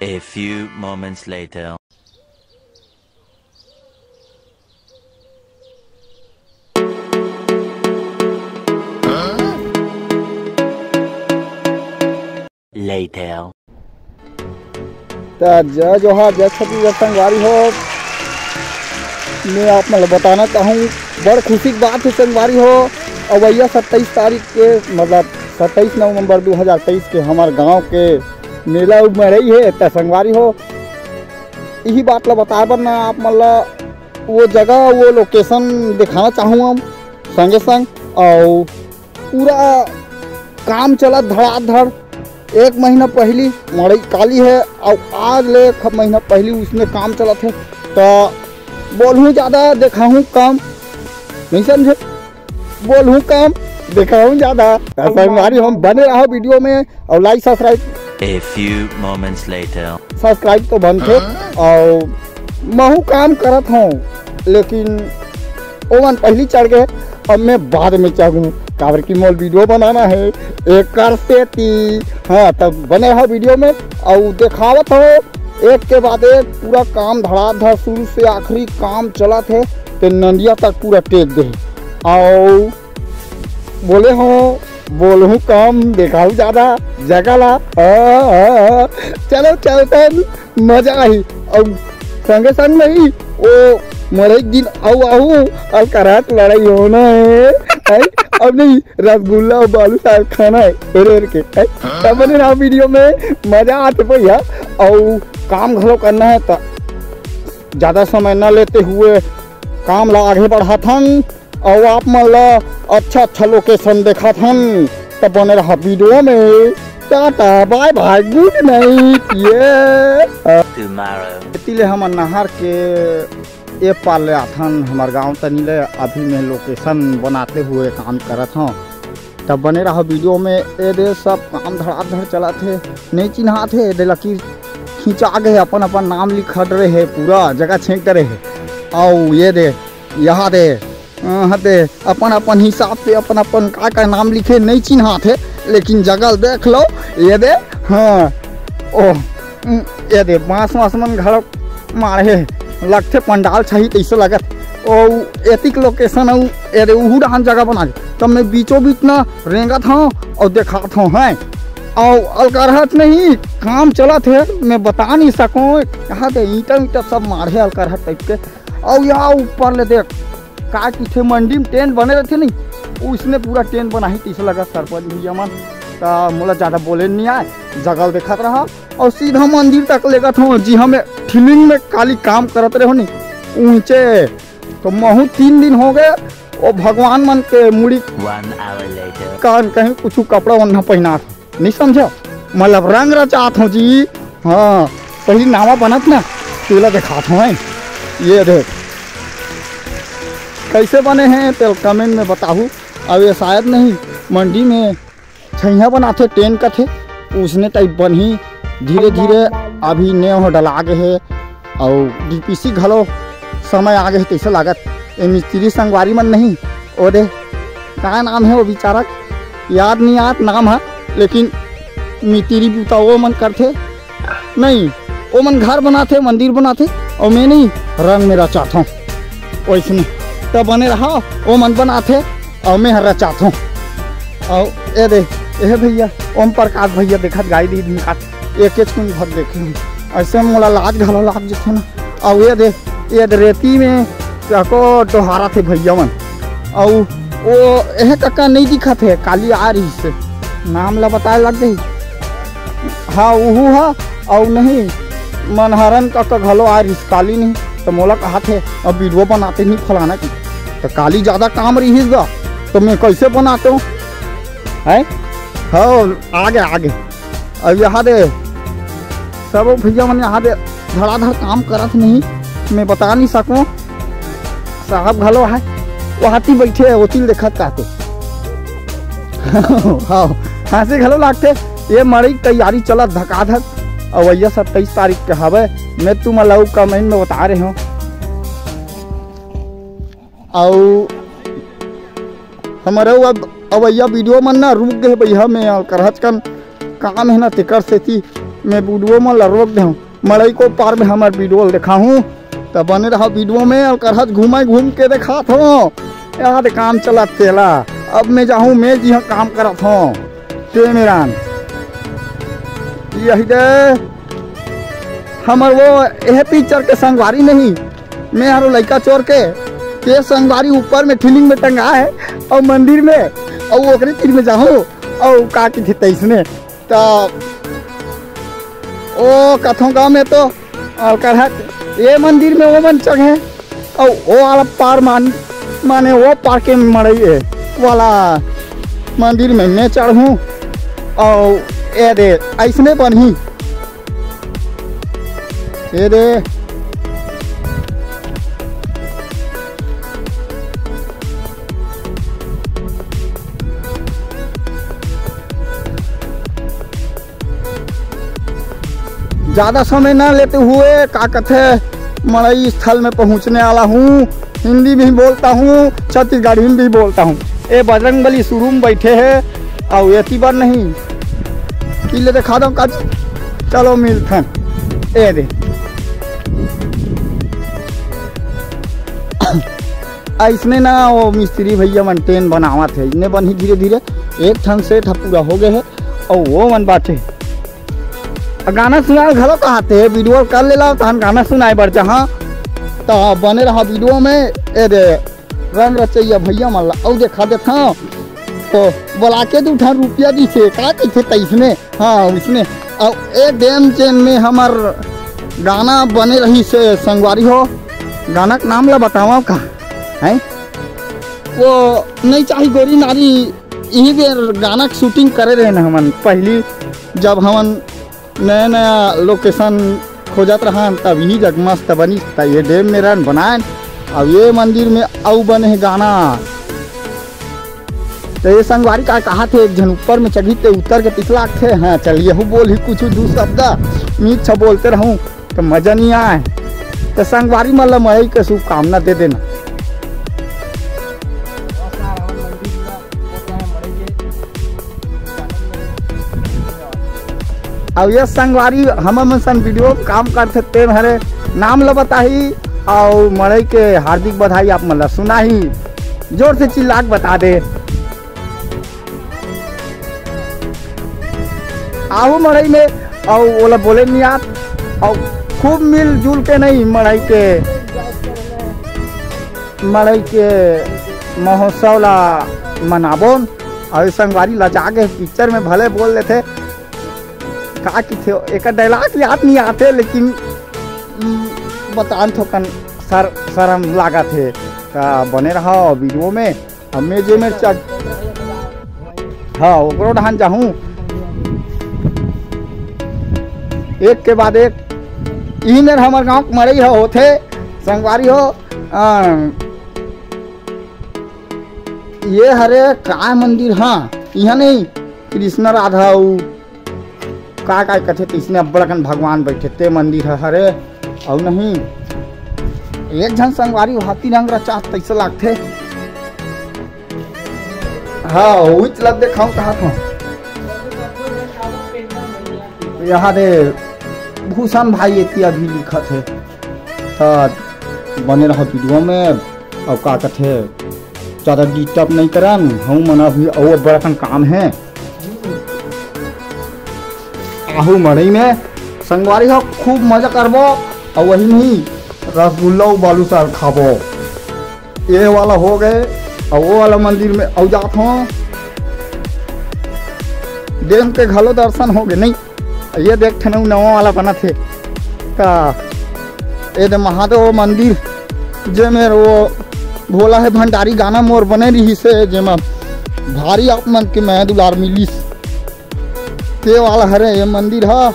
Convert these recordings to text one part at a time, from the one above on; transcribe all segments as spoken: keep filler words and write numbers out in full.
A few moments later. Later. त जय जोहार, जय छत्तीसगढ़ संगवारी हो। मैं आप मन ल बताना चाहूँ, बड़ खुशी के बात हे संगवारी हो। अवइया सत्ताईस तारीख के, मतलब सत्ताईस नवंबर दो हज़ार तेईस के हमर गांव के मेला मड़ई हे। त संगवारी हो, इही बात ल बताए बर ना आप मन ल वो जगह, वो location दिखाना चाहूँ हम संगे संग। अउ पूरा काम चलत धड़ाधड़। एक महीना पहली मड़ई काली हे, अउ आज ले एक महीना पहली उसने काम चलत हे। त बोलहूँ ज्यादा, देखाहूँ कम, नहीं समझे? बोलहूँ कम, देखाहूँ ज्यादा। त संगवारी हम बने रहो video में, अउ like subscribe। A few moments later. Subscribe तो बनथे, अउ महू काम करत हूँ, लेकिन ओमन पहली चढ़ गए, अब मैं बाद में चढ़ूँ, काबर कि मोल video बनाना हे एकर सेती। हाँ, तब बने रहो video में, अउ देखावत हो एक के बाद एक पूरा काम धड़ाधड़, शुरू से आखिरी काम चलत हे, ते नंदिया तक पूरा टेक दे। अउ बोले हो, बोलहूँ कम, देखाहूँ ज्यादा, जगह ला। आ, आ, आ, चलो चलतन, मजा आही। अउ संगे संग नहीं, ओ मड़ई दिन अउ आहू, अलकरहा लड़ई होना हे, है? अब नहीं, रसगुल्ला अउ बालूशाह खाना हे, हेर हेर के, है? तब बने रहो video में, मजा आथे भैया। अउ काम घलो करना हे, त ज्यादा समय न लेते हुए काम ला आगे बढ़ाथन। अउ आप मन ला अच्छा अच्छा location देखाथन, त बने रहा video में। Tata, bye bye, good night, ये। Tomorrow. एती ले हमन नहर के ए पार ले आथन, हमर गांव तनी ले। अभी मैं location बनाते हुए काम करत हूँ, तब बने रहा video में। ए दे सब काम धड़ाधड़ चलत हे, नहीं चिन्हात हे, ए दे लकीर खिंचा गे हे, अपन अपन नाम लिखत रहे हे, पूरा जगह छेंक डरे हे। अउ ये दे, यहाँ दे, अ, हते, अपन अपन हिसाब से अपन अपन का का नाम लिखे नहीं चिन्हात हे, लेकिन जगह देख लो, ये दे, हाँ, ओ, उम, ये दे, बांस वांस मन घलो मारे हे, लगथे पंडाल छही तइसे लगत। ओ, एतिक location अउ, ये दे, उहू डहान जगह बना के, तब मैं बीचों बीच ना रेंगत हूँ अउ देखात हूँ, हैं, अउ अलकरहच नहीं, काम चलत हे, मैं बता नहीं सकूँ, यहाँ दे ईंटा ईंटा सब मारे हे अलकरहच type के, अउ यहाँ ऊपर ले देख, का किथे मंडी में tent बने रहिथे नहीं, उसने पूरा tent बनाही तइसे लगा सरपंच भैया मन। त मोला ज्यादा बोले नहीं आए, जगह देखत रहा अउ सीधा मंदिर तक लेगत हूँ। जी हमें feeling में काली काम करत रहे हो नहीं ऊंचे, तो महू तीन दिन हो गए, वो भगवान मन के मुड़ी One hour later. कान कहीं कुछ कपड़ा ओढ़ना पहना नहीं समझो, मतलब रंग रचात हो जी। हाँ, पहली नावा बनत ना, तेला दिखात हो। ये देख कैसे बने हैं, तेल comment में बताहू। अब ये शायद नहीं, मंडी में छैया बनाथे, tent कथे, उसने type बनही। धीरे धीरे अभी नेव हो डला गे हे, अउ डीपीसी घलो समय आ गे हे, तइसे लागत। ए मिस्त्री संगवारी मन नहीं, ओ दे, का नाम हे वो बेचारा, याद नहीं आत नाम ह, लेकिन मिस्त्री बूता वो मन करथे। नहीं, ओ मन घर बनाथे, मंदिर बनाथे, अउ मैं नहीं, रंग में रचाथों। ओइसने त बने रहा, ओ मन बनाथे, अउ मैं ह रचाथों। अउ ए दे, ए भैया, ओम प्रकाश भैया देखत गाय दी ढिंकात, एक एक कुन भर देखे हूँ। ऐसे मोला लाज घलो लाग जथे ना। अउ ए दे, ए दे रेती में चको डोहारथे भैया मन। अउ ओ एह कका नहीं दिखत हे, काली आ रहिस हे, नाम ला बताए लग गई। हाँ, उहू हा, अउ नहीं, मनहरन कका घलो आ रहिस काली नहीं, त मोला कहत हे, अब video बनाते नहीं फलाना की, त काली ज्यादा काम रहिस गा, त मैं कैसे बनाते हूँ? हैं? हाँ, आगे, आगे। अब यहाँ दे, सब भैया मन यहाँ दे धड़ाधड़ काम करत नहीं, मैं बता नहीं सकूँ। साहब घलो है, वो हाथी बैठे है, वो तिल देखत काते। हाँ, हंसी घलो लागथे। ये मड़ई के तैयारी चलत धकाधक, अवइया सत्ताईस तारीख के हवे, मैं तुम लोग comment में बता रहे हूँ। अउ हमर अउ अब अवइया video मन ना रुक गए भैया, मैं अलकरहच कन काम है ना, तेकर सेती मैं वीडियो मन ला रोक देहूँ, मड़ई को पार में हमर वीडियो ल देखाहूँ। त बने रहा वीडियो में, अउ करहत घूमे घूम के देखात हो। याद काम चलत तेला। अब मैं जाहूँ, मैं जी हाँ काम करत हो। ते मेरान यही दे हमर वो एह पिक्चर के संगवारी नहीं, मैं हरो लइका चोर के, के संगवारी ऊपर में ठिलिंग में टंगा है अउ मंदिर में, अउ ओकरे तीर में जाहूँ अउ का कहिथे तइसने। त ओ कथों गाँव में तो अउ करहत ये मंदिर में वो मन चघे अउ वो वाला पार मान, माने वो पार के मड़ई ए वाला मंदिर में मैं चढ़हूँ अउ ये दे अइसने बनही। ये दे ज्यादा समय ना लेते हुए का कथे मड़ई स्थल में पहुंचने वाला हूँ। हिंदी में भी बोलता हूँ, छत्तीसगढ़ी में भी बोलता हूँ। ए बजरंग बली शुरू में बैठे है अउ एती बर नहीं कि ले देखा दो का। चलो मिलथन। ए दे अइसने ना वो मिस्त्री भैया मन टेन बनावत है, इतने बनही धीरे धीरे। एक ठन सेट ह पूरा हो गए है अउ वो मन बाटे। अउ गाना सुनाए घलो कहत हे, वीडियो कर लेला तहन गाना सुनाए बर जहाँ। त बने रहा वीडियो में। ए दे रंग रचैया भैया मन ला अउ देखा देथव। तो बोला के दू ठन रुपया दिसे, का कहिथे तइसने। हाँ, उसने। अउ ए डेम जेन में हमर गाना बने रहिसे संगवारी हो, गाना के नाम ला बतावव का? हैं? वो नहीं चाही गोरी नारी, इही बेर गाना के शूटिंग करे रहेन हमन पहली, जब हमन नया नया लोकेशन खोजत रहन, तब इही जग मस्त बनिस, त ये डेम में रहन बनाएन। अब ये मंदिर में अउ बने हे गाना। त ये संगवारी का कहा थे, एक झन ऊपर में चढ़ी ते उतर के पिछला थे। हाँ, चल यहू बोल ही कुछ दू शब्द, मीठ छ बोलते रहूं त मजा नहीं आए। त संगवारी मन ल मड़ई के शुभकामना दे देना। अब ये संगवारी हमर मन सन वीडियो काम करथे तेन हरे नाम ल बताही अउ मड़ई के हार्दिक बधाई आप मन ल सुनाही। जोर से चिल्ला के बता दे। आहू मड़ई में अउ ओला बोले नहीं आत अउ खूब मिलजुल के नहीं मड़ई के, मड़ई के महोत्सव ला मनाबोन। अउ संगवारी ला जाके पिक्चर में भले बोल लेथे, का किथे एकर डायलॉग याद नहीं आते, लेकिन, उम, बतान थोकन सर, शरम लागत हे। त बने रहा वीडियो में। अब मैं जे मेर चक-, हाँ, ओकरो डहान जाहूँ। एक के बाद एक। इही मेर हमर गाँव के मड़ई ह होथे, संगवारी हो। अ, ये हरे काय मंदिर, हाँ, इहाँ नहीं, कृष्ण राधा अउ का का कथे, तइसने अब्बड़ अकन भगवान बैठे ते मंदिर ह हरे। अउ नहीं, एक झन संगवारी हाथी रंग रचात तइसे लागथे। हाँ, उच ल देखाऊं कहा था। यहाँ दे भूषण भाई एती अभी लिखत हे। त बने रहो वीडियो में। अउ का कथे, ज्यादा डिस्टर्ब नहीं करन, हम मन अभी अउ अब्बड़ अकन काम है। आहू मड़ई में संगवारी हो, खूब मजा करबो। अउ वही नहीं, रसगुल्ला अउ बालूशाह खाबो। ये वाला हो गए, अउ वो वाला मंदिर में अउ जात हों। डेम के घलो दर्शन हो गए नहीं। ये देख ठन अउ नवा वाला बनत हे। त ए दे महादेव मंदिर, जेमे वो भोला हे भंडारी गाना मोर बने रिहिस हे, जेमा भारी आप मन के मया दुलार मिलिस। ते वाला हरे ये मंदिर ह।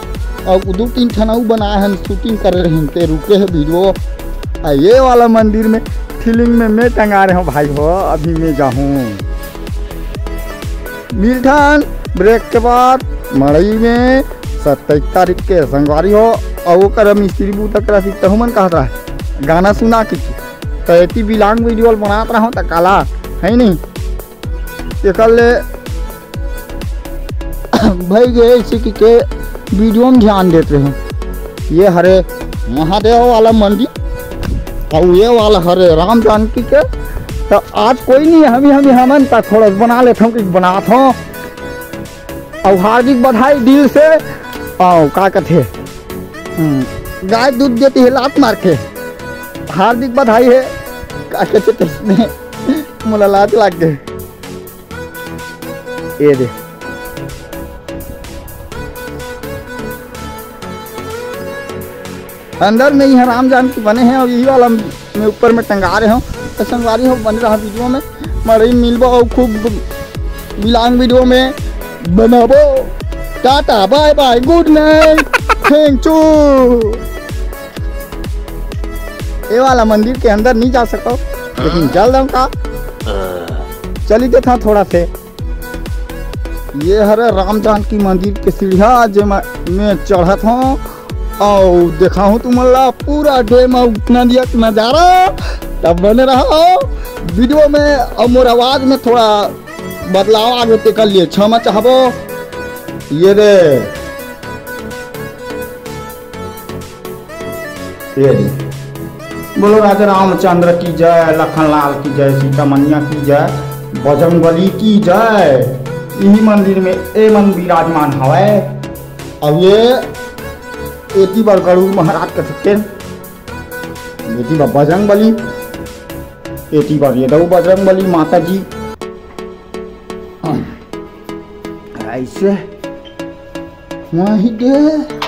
अउ दू तीन ठन अउ बनाए हन, शूटिंग करे रहिन, ते रुके हे वीडियो। आ ये वाला मंदिर में फीलिंग में मैं टंगा रहे हूँ भाई हो, अभी मैं जाहूँ। मिलथन ब्रेक के बाद मड़ई में सत्ताईस तारीख के संगवारी हो। अउ ओकर मिस्त्री बूता करा सीखता हूँ मन कहत रहा गाना सुना के, त एती बिलांग वीडियो बनात रहूँ त काला है नहीं। एकर ले भाई गए इसी की के वीडियो में ध्यान देते हैं। ये हरे महादेव वाला मंदिर और ये वाला हरे राम जानकी के। तो आज कोई नहीं, हम ही हम ही हमन ता थोड़ा बना लेते हूँ, कुछ बनात हूँ। और हार्दिक बधाई दिल से। आओ का कथे, हम्म, गाय दूध देती है लात मार के। हार्दिक बधाई है। का कथे, मोला लात लाग गए। ये दे। अंदर में ही राम जानकी बने हैं और यही वाला में ऊपर में टंगा रहे हो। तो संगवारी हो, बने रहा वीडियो में, मड़ई मिलबो और खूब बिलांग वीडियो में बनाबो। टाटा, बाय बाय, गुड नाइट, थैंक यू। ये वाला मंदिर के अंदर नहीं जा सको, लेकिन चल दम का चली देता थोड़ा से। ये हरे राम जानकी मंदिर के सीढ़िया, जे मैं, मैं चढ़त हूँ और देखा हूँ तुमन ला पूरा डैम और नदिया के नजारा। तब बने रहो वीडियो में और मोर आवाज में थोड़ा बदलाव आ गए, तेकर लिए क्षमा चाहबो। ये दे। ये दे। बोलो राजा रामचंद्र की जय, लखन लाल की जय, सीता मैया की जय, बजरंग बली की जय। इही मंदिर में ए मन विराजमान हवय। अब ये एती बर गरुड़ महाराज कथे, एती बर बजरंग बली, एती बर ये दऊ बजरंग बली माता जी। ऐसे वहीं दे।